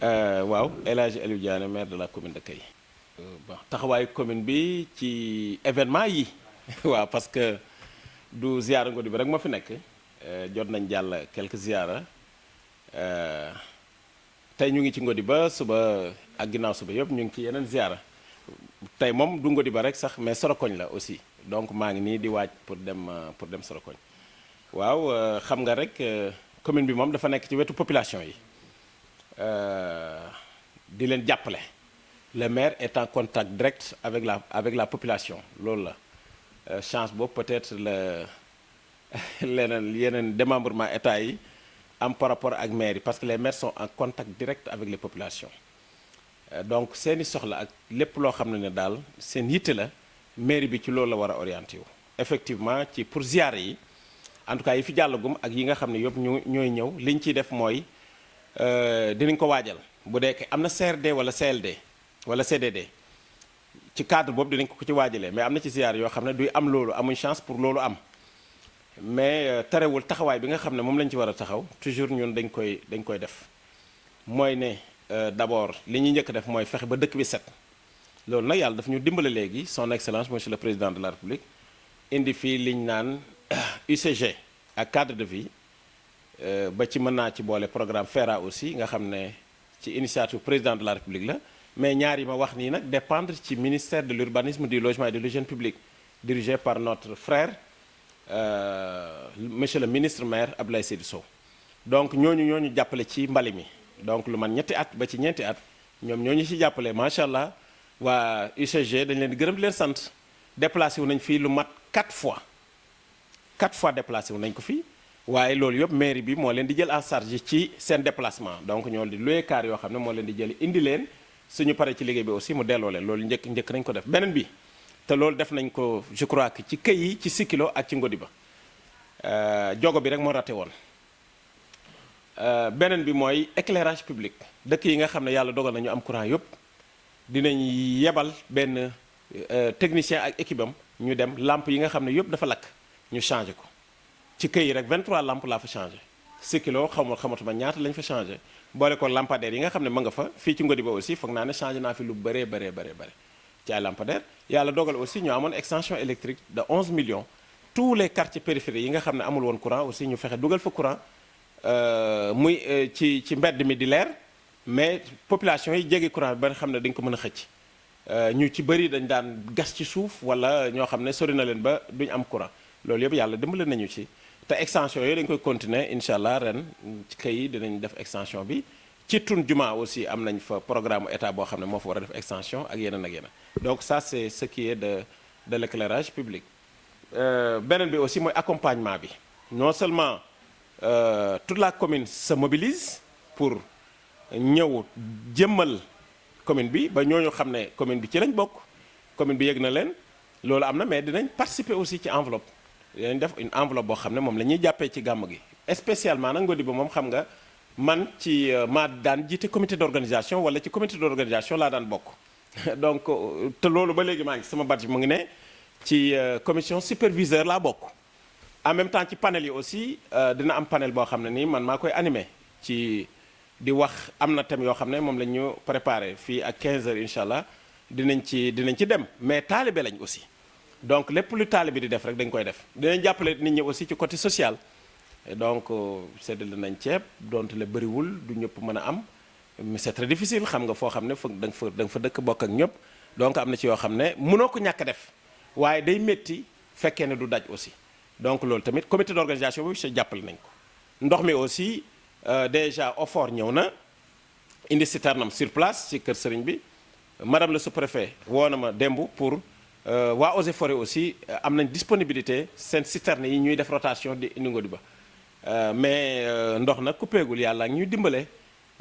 waaw El Hadji Aliou Diané maire de la commune de Kay. Bon taxawaayu commune bi ci événement yi waaw parce que du ziara Ngodi bi rek moo fi nekk jot nañ jàll quelques ziara tey ñu ngi ci Ngodi ba suba ak ginnaaw suba yëpp ñu ngi ci yeneen ziara tey moom du Ngodi ba rek sax mais Sorokoñ la aussi donc maa ngi nii di waaj pour dem Sorokoñ waaw xam nga rek commune bi moom dafa nekk ci wetu population yi di leen jàppale. Le maire est en contact direct avec la population loolu la chance boobu peut-être la yeneen démembrement état yi am par rapport ak maire yi parce que les maires sont en contact direct avec les populations donc seeni soxla ak lépp loo xam ne daal seen yitte la mairie bi ci loolu la war a orienté wu. effectivement ci pour ziare yi en tout cas yi fi jàllagum ak yi nga xam ne yëpp ñooy ñëw li ñu ciy def mooy dinañ ko waajal bu dee am na CRD wala CLD. wala CDD ci cadre boobu dinañ ko ci waajalee mais am na ci ziar yoo xam ne duy am loolu amuñ chance pour loolu am mais terewul taxawaay bi nga xam ne moom lañ ci war a taxaw toujours ñun dañ koy def mooy ne d'abord li ñuy njëkk def mooy fexe ba dëkk bi set loolu nag yàlla daf ñu dimbale léegi son excellence monsieur le président de la république indi fii liñ naan UCG ak cadre de vie ba ci mën naa ci boole programme FERA aussi nga xam ne ci initiative président de la république la mais ñaar yi ma wax nii nag dépendre ci ministère de l'urbanisme du logement et de l'hygiène publique dirigé par notre frère monsieur le ministre maire Abdoulaye Seydou Sow donc ñooñu jàppale ci mbali mi donc lu man ñetti at ba ci ñeenti at ñoom ñooñu ci jàppale macha allah waa UCG dañ leen di gërëm di leen sant déplacé wu nañ fii lu mat 4 fois déplacé wu nañ ko fii waaye loolu yëpp mairie bi moo leen di jël en charge ci seen déplacement donc ñoo di loué car yoo xam ne moo leen di jël indi leen suñu paree ci liggéey bi aussi mu delloo leen loolu njëkk nañ ko def beneen bi te loolu def nañ ko je crois que ci këy yi ci Sikilo ak ci Ngodi ba jogo bi rek moo raté woon beneen bi mooy éclairage public dëkk yi nga xam ne yàlla dogal nañu am courant yëpp dinañ yebal benn technicien ak équipe am ñu dem lampe yi nga xam ne yëpp dafa lakk ñu changé ko ci këy yi rek 23 lampes laa fa changé Sikilo xamatuma ñaata lañ fa changé boole ko lampadaire yi nga xam ne ma nga fa fii ci Ngodi ba aussi foog naa ne changé naa fi lu bëree ci ay lampadaire yàlla dogal aussi ñu amoon extension électrique de 11 millions tous les quartiers périphériques yi nga xam ne amul woon courant aussi ñu fexe dugal fa courant muy ci mbedd mi di leer mais population yi jege courant bi ba nga xam ne dañ ko mën a xëcc ñu ci bëri dañ daan gas ci suuf wala ñoo xam ne sori na leen ba duñ am courant loolu yëpp yàlla dimbale nañu ci te extension yooyu dañ koy continuer incha allah ren ci kay yi dinañ def extension bi ci tun juma aussi am nañ fa programme état boo xam ne moo fa war a def extension ak yeneen donc ça c'est ce qui est de l'éclairage public beneen bi aussi mooy accompagnement bi non seulement toute la commune se mobilise pour ñëw jëmmal commune bi ba ñooñu xam ne commune bi ci lañ bokk commune bi yëg na leen loolu am na mais dinañ participer aussi ci enveloppe dinañ def une enveloppe boo xam ne moom la ñuy jàppee ci gàmm gi spécialement nag Ngodi ba moom xam nga man ci maa daan jiite comité d'organisation wala ci comité d'organisation laa daan bokk donc te loolu ba léegi maa ngi sama badge mu ngi ne ci commission superviseur laa bokk en même temps ci panel yi aussi dina am panel boo xam ne nii man maa koy animé ci di wax am na thème yoo xam ne moom la ñu préparé fii ak 15 heures incha allah dinañ ci dem mais taalibe lañ aussi donc lépp lu taalibe di def rek dañ koy def dinañ jàppale nit ñi aussi ci côté social et donc séddale nañ ceeb donte la bëriwul du ñëpp mën a am mais c'est très difficile xam nga foo xam ne foog da nga fa dëkk bokk ak ñëpp donc am na ci yoo xam ne mënoo ko ñàkk def waaye day métti fekkee ne du daj aussi donc loolu tamit comité d'organisation bi sa jàppale nañ ko ndox mi aussi déjà OFOR ñëw na indi citernam sur place ci kër sëriñ bi madame le sous-préfet woo na ma démb pour waa Eaux et Forêts aussi am nañ disponibilité seen citerne yi ñuy def rotation di indi Ngodi ba mais ndox nag kuppeegul yàlla ak ñuy dimbale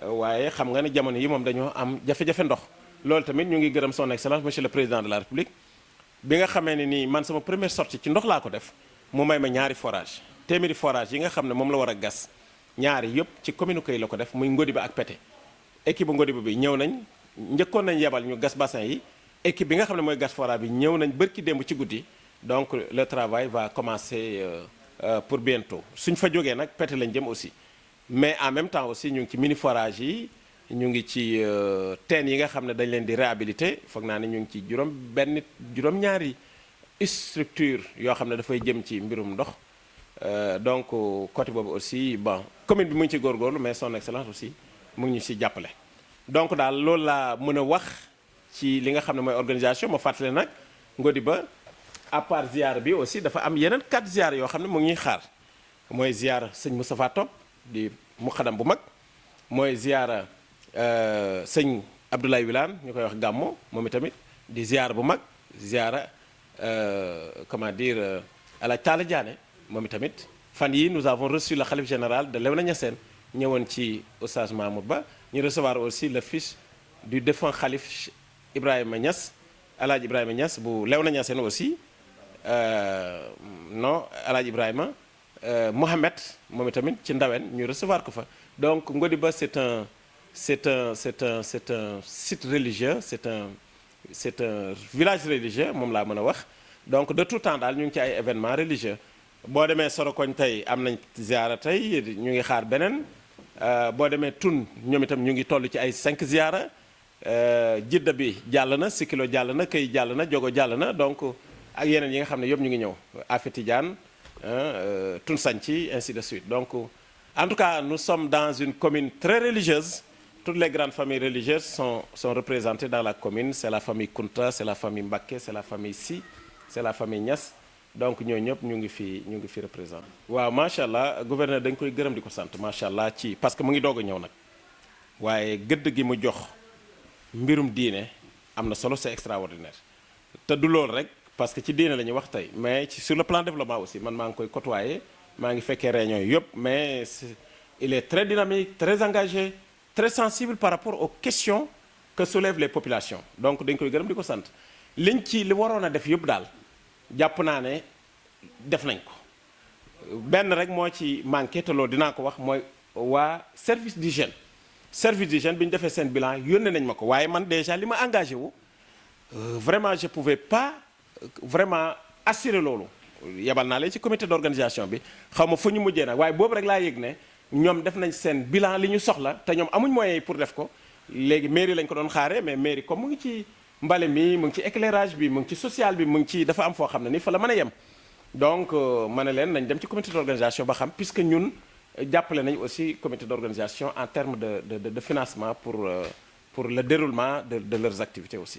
waaye xam nga ne jamono yi moom dañoo am jafe-jafe ndox loolu tamit ñu ngi gërëm son excellence monsieur le président de la république bi nga xamee ne nii man sama première sortie ci ndox laa ko def mu may ma ñaari forage téeméeri forage yi nga xam ne moom la war a gas ñaari yëpp ci commune Kay la ko def muy Ngodi ba ak Pété équipe bu Ngodi ba bi ñëw nañ njëkkoon nañ yebal ñu gas bassin yi équipe bi nga xam ne mooy gas forage bi ñëw nañ bërki démb ci guddi donc le travail va commencer pour bientôt suñ fa jógee nag Pété lañ jëm aussi mais en même temps aussi ñu ngi ci mini forage yi ñu ngi ci teen yi nga xam ne dañ leen di réhabiliter foog naa ne ñu ngi ci juróom-ñaari structure yoo xam ne dafay jëm ci mbirum ndox donc côté boobu aussi bon commune bi mu ngi ci góorgóorlu mais son excellence aussi mu ngi ñu si jàppale. donc daal loolu laa mën a wax ci li nga xam ne mooy organisation ma fàttale nag Ngodiba à part ziar bi aussi dafa am yeneen 4 ziar yoo xam ne mu ngi ñuy xaar mooy ziar sëñ Moustapha Top di muxadam bu mag mooy ziar sëñ Abdoulaye Wilane ñu koy wax Gàmmo moom itamit di ziar bu mag ziara comment dire Alaaji Taala Diané moom itamit fan yi nous avons reçu le khalife général de Léona Niassène ñëwoon ci Oustaz Mamour Ba ñu recevoir aussi le fils du défunt khalife Ibrahima Niass Alaaji Ibrahima Niass bu Léona Niassène aussi non Alaaji Ibrahima Mohamed moom itamit ci ndawen ñu recevoir ko fa donc Ngodiba c'est un site religieux c'est un village religieux moom laa mën a wax donc de tout temps daal ñu ngi ci ay événements religieux boo demee Sorokoñ tey am nañ ziara tey ñu ngi xaar beneen boo demee Tun ñoom itam ñu ngi toll ci ay 5 ziara Jidda bi jàll na Sikilo jàll na Këy jàll na Jogo jàll na donc ak yeneen yi nga xam ne yëpp ñu ngi ñëw Afet Tidiane Tun Santhi ainsi de suite donc en tout cas nous sommes dans une commune très religieuse. Toutes les grandes familles religieuses sont représentées dans la commune. C'est la famille Kunta, c'est la famille Mbacké, c'est la famille Sy, c'est la famille Niass. Donc ñooñu ñëpp ñu ngi fi représenté. waaw macha allah gouverneur dañ koy gërëm di ko sant macha allah ci parce que mu ngi doog a ñëw nag waaye gëdd gi mu jox mbirum diine am na solo c'est extraordinaire. te du loolu rek parce que ci diine la ñuy wax tey mais sur le plan développement aussi man maa ngi koy côtoyer maa ngi fekkee réunion yi yëpp mais il est très dynamique très engagé. Très sensible par rapport aux questions que soulèvent les populations donc dañ koy gërëm di ko sant liñ ci li waroon a def yëpp daal jàpp naa ne def nañ ko benn rek moo ci manqué te loolu dinaa ko wax mooy waa service d'hygiène bi ñu defee seen bilan yónnee nañ ma ko waaye man déjà li ma engagé wu vraiment je pouvais pas vraiment assurer loolu yebal naa leen ci comité d'organisation bi xaw ma fu ñu mujjee nag waaye boobu rek laa yëg ne ñoom def nañ seen bilan li ñu soxla te ñoom amuñ moyens pour def ko léegi mairie lañ ko doon xaaree mais mairie comme mu ngi ci mbale mi mu ngi ci éclairage bi mu ngi ci social bi mu ngi ci dafa am foo xam ne ni fa la mën a yem donc ma ne leen nañ dem ci comité d'organisation ba xam puisque ñun jàppale nañ aussi comité d'organisation en termes de financement pour le déroulement de leurs activités aussi